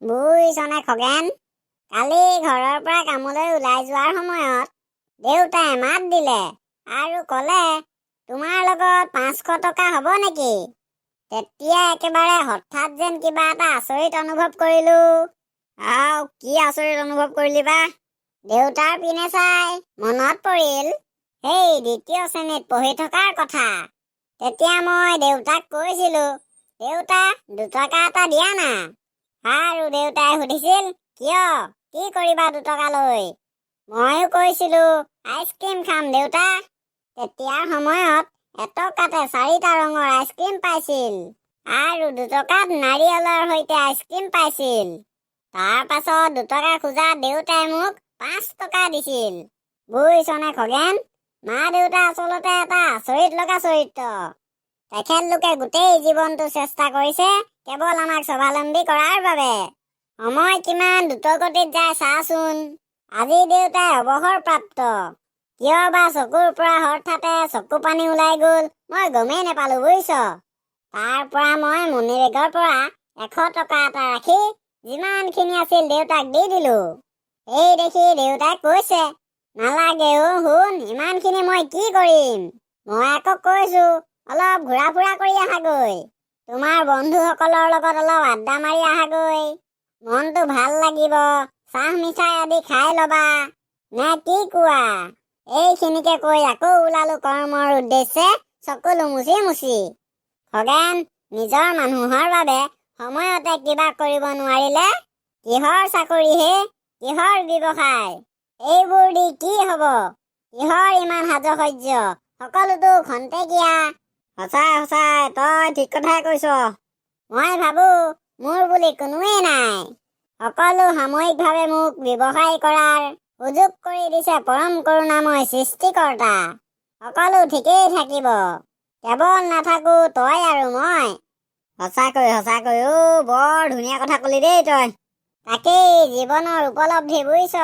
বুজিছনে খগেন, কালি ঘৰৰ পৰা কামলৈ ওলাই যোৱাৰ সময়ত দেউতাই মাত দিলে আৰু ক'লে, তোমাৰ লগত 500 টকা হ'ব নেকি? তেতিয়া একেবাৰে হঠাৎ যেন কিবা এটা আচৰিত অনুভৱ কৰিলো। আও, কি আচৰিত অনুভৱ কৰিলি বা? দেউতাৰ পিনে চাই মনত পৰিল সেই দ্বিতীয় শ্ৰেণীত পঢ়ি থকাৰ কথা। তেতিয়া মই দেউতাক কৈছিলো, দেউতা, 2 টকা এটা দিয়া না। আৰু দেউতাই সুধিছিল, কিয়, কি কৰিবা 2 টকা লৈ? ময়ো কৈছিলো, আইচক্ৰীম খাম দেউতা। তেতিয়াৰ সময়ত 1 টকাতে চাৰিটা ৰঙৰ আইচক্ৰীম পাইছিল আৰু 2 টকাত নাৰিকলৰ সৈতে আইচক্ৰীম পাইছিল। তাৰ পাছত 2 টকা খোজা দেউতাই মোক 5 টকা দিছিল। বুজিছনে খগেন, মা দেউতা আচলতে এটা আচৰিত লগা চৰিত্ৰ। তেখেতলোকে গোটেই জীৱনটো চেষ্টা কৰিছে কেৱল আমাক স্বাৱলম্বী কৰাৰ বাবে। সময় কিমান দ্ৰুতগতিত যায় চাচোন। আজি দেউতাই অৱসৰপ্ৰাপ্ত। কিয় বা চকুৰ পৰা হঠাতে চকু পানী ওলাই গ'ল, মই গমেই নাপালো, বুজিছ। তাৰ পৰা মই মণিবেগৰ পৰা 100 টকা এটা ৰাখি যিমানখিনি আছিল দেউতাক দি দিলো। এই দেখি দেউতাই কৈছে, নালাগে অ' সোণ, ইমানখিনি মই কি কৰিম? মই আকৌ কৈছো, অলপ ঘূৰা ফুৰা কৰি আহাগৈ, তোমাৰ বন্ধুসকলৰ লগত অলপ আড্ডা মাৰি আহাগৈ, মনটো ভাল লাগিব, চাহ মিঠাই আদি খাই ল'বা, নে কি কোৱা? এইখিনিকে কৈ আকৌ ওলালো কৰ্মৰ উদ্দেশ্যে চকুলো মুচি মুচি। খগেন, নিজৰ মানুহৰ বাবে সময়তে কিবা কৰিব নোৱাৰিলে কিহৰ চাকৰি হে, কিহৰ ব্যৱসায়? এইবোৰ দি কি হব? কিহৰ ইমান সাজসজ্জ? সকলোতো খন্তেকীয়া। সঁচাই সঁচাই, তই ঠিক কথাই কৈছ। মই ভাবো মোৰ বুলি কোনোৱেই নাই। সকলো সাময়িকভাৱে মোক ব্যৱসায় কৰাৰ সুযোগ কৰি দিছে পৰম কৰুণাময় সৃষ্টিকৰ্তা। সকলো ঠিকেই থাকিব, কেৱল নাথাকো তই আৰু মই। সঁচাকৈ সঁচাকৈ অ', বৰ ধুনীয়া কথা কলি দেই তই। তাকেই জীৱনৰ উপলব্ধি, বুজিছ।